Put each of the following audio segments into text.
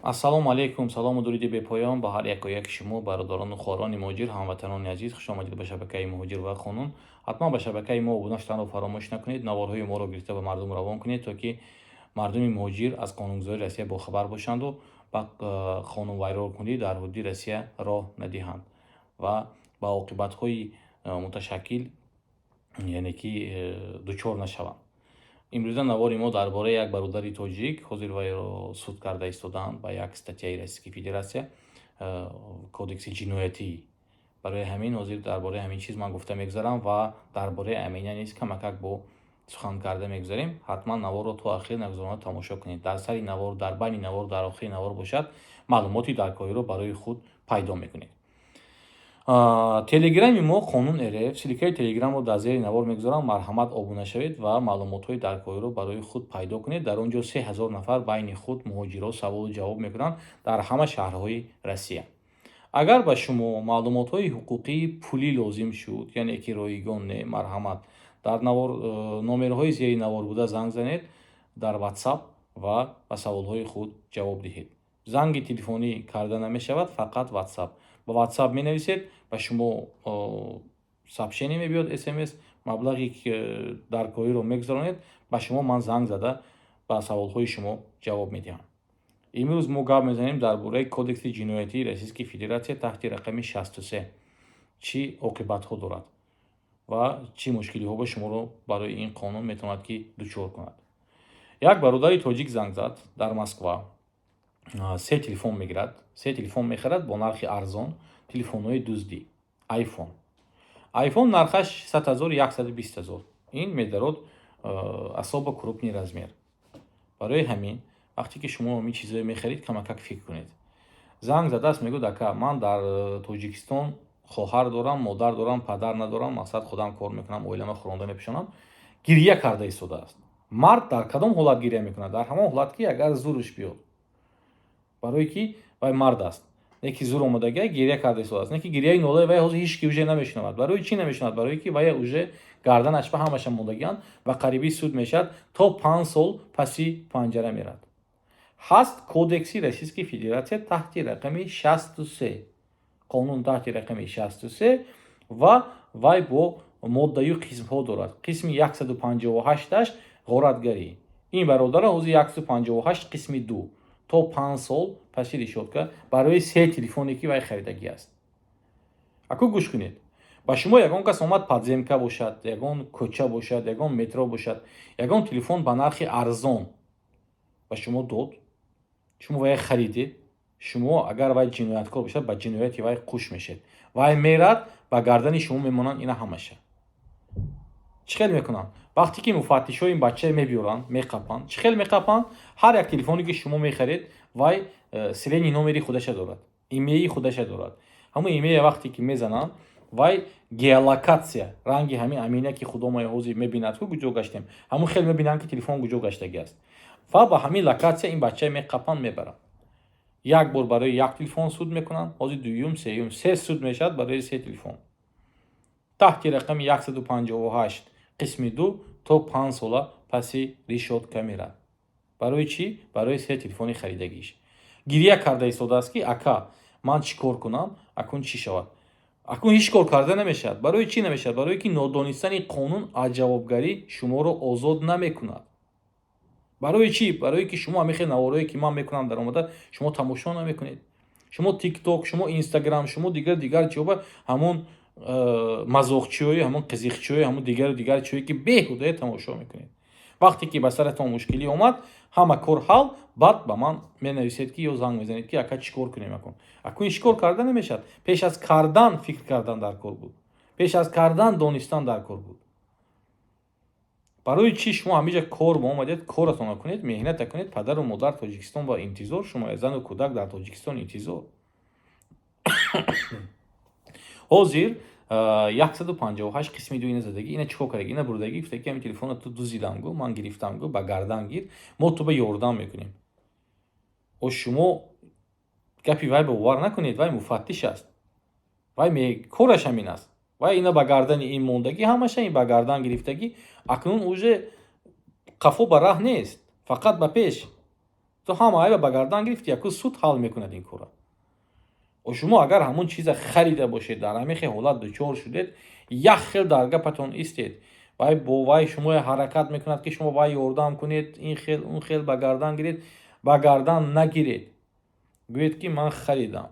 Ассалому алайкум, салому дуруди бепоён ба ҳар яку яки шумо, бародарону хоҳарони муҳоҷир, ҳамватанони азиз. Хуш омадед ба шабакаи «Муҳоҷир ва қонун». Ҳатман ба шабакаи мо обуна шуданро фаромӯш накунед, наворҳои моро гирифта ба мардум равон кунед, то ки мардуми муҳоҷир аз қонунгузории Россия бохабар бошанду ба қонунвайронкунӣ дар ҳудуди Россия роҳ надиҳанд ва ба оқибатҳои муташаккил, яъне ки дучор нашаванд. Имрӯза навори мо дар бораи як бародари тоҷик. Ҳозир вайро суд карда истодаанд ба як статьяи Российской Федерация, кодекси ҷиноятӣ. Барои ҳамин ҳозир дар бораи ҳамин чиз ман гуфта мегузарам ва дар бораи амина низ камакак бо сухан карда мегузарем. Ҳатман наворро то ахир нагузаронда тамошо кунед. Дар сари навор, дар байни навор, дар охири навор бошад, маълумоти даркориро барои худ пайдо мекунед. Телеграми мо «Қонун РФ», ссылкаи телеграмро дар зери навор мегузорам. Марҳамат, обуна шавед ва маълумотҳои даркориро барои худ пайдо кунед. Дар он ҷо 3000 нафар байни худ муҳоҷирҳо саволу ҷавоб мекунанд дар ҳама шаҳрҳои Россия. Агар ба шумо маълумотҳои ҳуқуқии пулӣ лозим шуд, яъне ки ройгон не, марҳамат, дар навор номерҳои зери навор буда занг занед дар WhatsApp ва ба саволҳои худ ҷавоб диҳед. Занги телефонӣ карда намешавад, фақат WhatsApp. Ба WhatsApp менависед, ба шумо сообщение мебиёд, СМС, маблағи даркориро мегузаронед, ба шумо ман занг зада ба саволҳои шумо ҷавоб медиҳам. Имрӯз мо гап мезанем дар бораи кодекси ҷиноятии Российской Федерация таҳти рақами 63, чӣ оқибатҳо дорад ва чӣ мушкилиҳо ба шуморо барои ин қонун метавонад ки дучор кунад. Як бародари тоҷик занг зад. Дар Москва се телефон мегирад, се телефон мехарад бо нархи арзон, телефонҳои дуздӣ, Айфон. Айфон нархаш 100 0, 120 0. Ин медарод особо крупный размер. Барои ҳамин вақте ки шумо ҳамин чизое мехарид, камакак фикр кунед. Занг задааст, мегӯяд: «Ака, ман дар Тоҷикистон хоҳар дорам, модар дорам, падар надорам, мақсад, худам кор мекунам, оилама хӯронда мепӯшонам». Гирья карда истодааст. Мард дар кадом ҳолат гирья мекунад? Дар ҳамон ҳолат, ки агар зурш биёд, барое ки вай мард аст. Не ки зур омадагия, гирья карда истодааст. Не ки гирьяи нолаи вай ҳозир ҳеч ки уже намешунавад. Барои чӣ намешунавад? Барое ки вай уже гарданаш ба ҳамаша мондагианд ва қариби суд мешавад, то 5 сол паси панҷара мерад. Ҳаст кодекси Российской Федерация таҳти рақами 63, қонун таҳти рақами 63, ва вай бо моддаю қисмҳо дорад. Қисми 158-аш ғоратгарӣ. Ин бародара ҳозир 158 қисми 2 то 5 сол паси решётка барои се телефоне, ки вай харидагӣ аст. Аку гӯш кунед: ба шумо ягон кас омад, подземка бошад, ягон кӯча бошад, ягон метро бошад, ягон телефон ба нархи арзон ба шумо дод, шумо вай харидед. Шумо агар вай ҷинояткор бошад, ба ҷинояти вай қуш мешед. Вай мерад, ба гардани шумо мемонанд ина ҳамаша. Чӣ хел мекунанд? Вақте ки муфаттишҳо ин бачае мебиёранд, меқапанд. Чӣ хел меқапанд? Ҳар як телефоне, ки шумо мехаред, вай серийный номери худаша дорад, IMEI худаша дорад. Ҳамон IMEI вақте ки мезананд, вай геолокатсия ранги ҳамин амина, ки худомай ҳозир мебинад, ку куҷо гаштем, ҳамон хел мебинанд, ки телефон куҷо гаштагӣ аст, ва ба ҳамин локатсия ин бачае меқапанд, мебаранд. Як бор барои як телефон суд мекунанд, ҳозир дуюм, сеюм, се суд мешавад барои се телефон. Таҳти рақами 158 қисми 2 то 5 сола паси решётка мерад. Барои чӣ? Барои се телефони харидагиш. Гирья карда истодааст, ки ака, ман чӣ кор кунам, акун чӣ шавад? Акун ҳеҷ кор карда намешавад. Барои чӣ намешавад? Барое ки нодонистани қонун аз ҷавобгарӣ шуморо озод намекунад. Барои чӣ? Барое ки шумо ҳамин хел наворое, ки ман мекунам, дар омада шумо тамошо намекунед. Шумо ТикТок, шумо Инстаграм, шумо дигар дигар чиҳоба, ҳамон мазоқчиҳои, ҳамон қизиқчиҳои, ҳамон дигару дигар чиҳое, ки беҳудае тамошо мекунед. Вақте ки ба саратон мушкилӣ омад, ҳама кор ҳал, баъд ба ман менависед, ки ё занг мезанед, ки ака, чӣ кор кунем акун? Акун ҳеҷ кор карда намешавад. Пеш аз кардан фикр кардан дар кор буд, пеш аз кардан донистан дар кор буд. Барои чӣ шумо ҳамиҷа кор ба омадед? Коратонро кунед, меҳната кунед. Падару модар Тоҷикистон ба интизор шумо, зану кӯдак дар Тоҷикистон интизор. Ҳозир 158 қисми 2 ина задагӣ. Ина чӣ кор кардаги? Ина бурдагӣ, гуфтаги: «Ҳамин телефонро ту дузидам, гу ман гирифтам, гу ба гардан гир, мо ту ба ёрдам мекунем». О, шумо гапи вай бовар накунед. Вай муфаттиш аст, вай кораш ҳамин аст. Вай ина ба гардани ин мондагӣ, ҳамаша ин ба гардан гирифтагӣ. Акнун уже қафо ба раҳ нест, фақат ба пеш. Ту ҳама айба ба гардан гирифти, яку суд ҳал мекунад ин кора. Шумо агар ҳамон чиза харида бошед, дар ҳамин хел ҳолат дучор шудед, як хел дар гапатон истед. Вай бо вай шумо ҳаракат мекунад, ки шумо вай ёрдам кунед, ин хел, он хел, ба гардан гиред. Ба гардан нагиред, гӯед, ки ман харидам,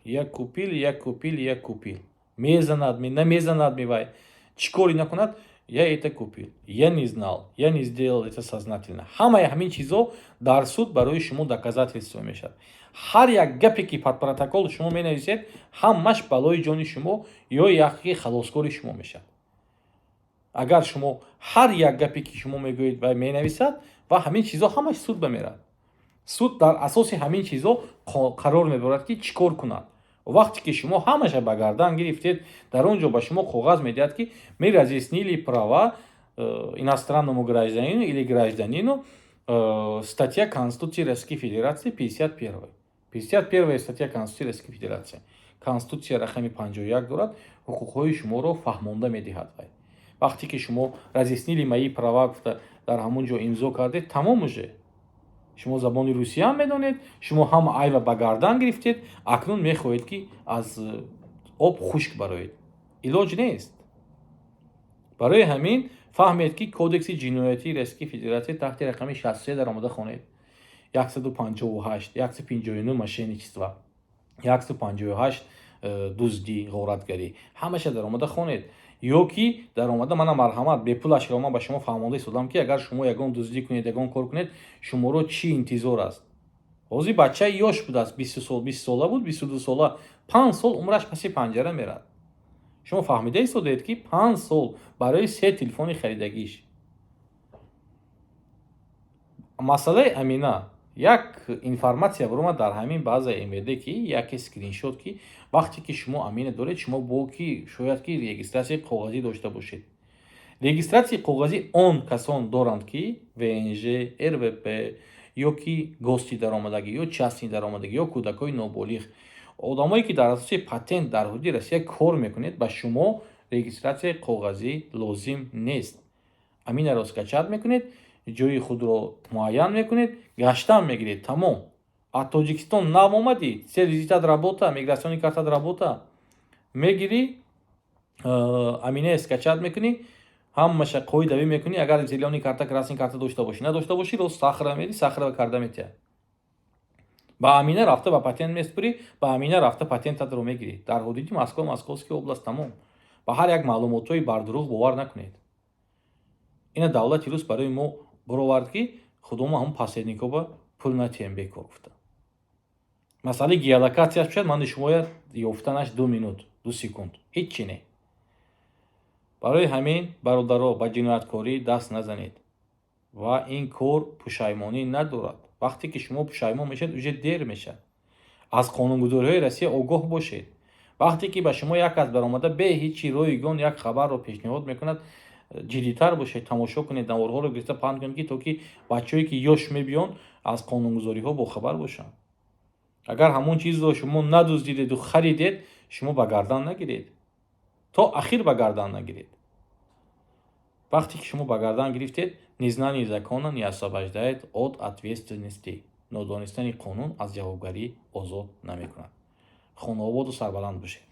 я купил, я купил, я купил. Мезанад ми, намезанад ми, вай чӣ коре накунад, я это купил, я не знал, я не сделал это сознательно. Ҳамаи ҳамин чизо дар суд барои шумо доказательство мешавад. Ҳар як гапе, ки под протокол шумо менависед, ҳамаш балои ҷони шумо ё яке халоскори шумо мешавад. Агар шумо ҳар як гапе, ки шумо мегӯед, ва менависад, ва ҳамин чизо ҳамаш суд ба меравад. Суд дар асоси ҳамин чизо қарор мебарад, ки чӣ кор кунад. Вақте ки шумо ҳамаша ба гардан гирифтед, дар он ҷо ба шумо коғаз медиҳад, ки мы разъяснили права иностранному гражданину или гражданину, статья Конституции Российской Федерации 51, 51 статья Конституции Российской Федерации. Конститутсия рақами 51 дорад, ҳуқуқҳои шуморо фаҳмонда медиҳад. Вай вақте ки шумо «разъяснили мои права» гуфта, дар ҳамон ҷо имзо кардед, тамом, уже шумо забони русиям медонед, шумо ҳама айба ба гардан гирифтед. Акнун мехоҳед, ки аз об хушк бароед, илоҷ нест. Барои ҳамин фаҳмед, ки Кодекси ҷиноятии Российской Федерация таҳти рақами 63 даромада хонед, 158, 159 мошенничество, 158 дуздӣ, ғоратгарӣ, ҳамаша даромада хонед. Ё ки даромада мана, марҳамат, бепулашро ман ба шумо фаҳмонда истодам, ки агар шумо ягон дуздӣ кунед, ягон кор кунед, шуморо чӣ интизор аст. Ҳозир бачаи ёш будааст, 20 сол, 20 сола буд, 22 сола, 5 сол умраш паси панҷара мерад. Шумо фаҳмида истодаед, ки 5 сол барои се телефони харидагиш. Масъалаи Амина, як информатсия баромад дар ҳамин базаи МВД, ки яке скриншот, ки вақте ки шумо Амина доред, шумо бо ки шояд ки регистратсияи коғазӣ дошта бошед. Регистратсияи коғазӣ он касон доранд, ки ВНЖ, РВП ё ки гости даромадагӣ, ё частный даромадагӣ, ё кӯдакҳои ноболиғ, одамое, ки дар асоси патент дар ҳудуди Россия кор мекунед, ба шумо регистратсияи коғазӣ лозим нест. Аминаро скачать мекунед, ҷои худро муайян мекунед, гаштан мегиред, тамом. Аз Тоҷикистон нав омадӣ, се визитат работа, миграционный картат работа, мегирӣ, Аминаe скачать мекунӣ, ҳамаша қоидавӣ мекунӣ. Агар зелёный карта, красный карта дошта бошӣ, надошта бошӣ, рост Сахара мери, Сахарова карда метиҳад. Ба Амина рафта, ба патент меспурӣ, ба Амина рафта, патентатро мегирӣ дар ҳудуди Москва, Московский область, тамом. Ба ҳар як маълумотҳои бардурӯғ бовар накунед. Ина давлати рус барои мо буровард, ки худомо ҳамн посредникоба пул натиҳем бекор гуфта. Масъалаи геолокатсияш бошад, мани шумоя ёфтанаш 2 минут, 2 секунд, ҳеҷ чи не. Барои ҳамин, бародаро, ба ҷинояткорӣ даст назанед ва ин кор пушаймонӣ надорад. Вақте ки шумо пушаймон мешавед, уже дер мешавад. Аз қонунгузориҳои Россия огоҳ бошед. Вақте ки ба шумо як кас баромада, бе ҳеҷ ройгон як хабарро пешниҳод мекунад, ҷиддитар бошед, тамошо кунед, наворҳоро гирифта паҳн кунед, ки то ки бачаҳое, ки ёш мебиёнд, аз қонунгузориҳо бохабар бошанд. Агар ҳамон чизро шумо надуздидеду харидед, шумо ба гардан нагиред, то ахир ба гардан нагиред. Вақте ки шумо ба гардан гирифтед, незнание закона не освобождает от ответственности, нодонистани қонун аз ҷавобгарӣ озод намекунад. Хонаободу сарбаланд бошед.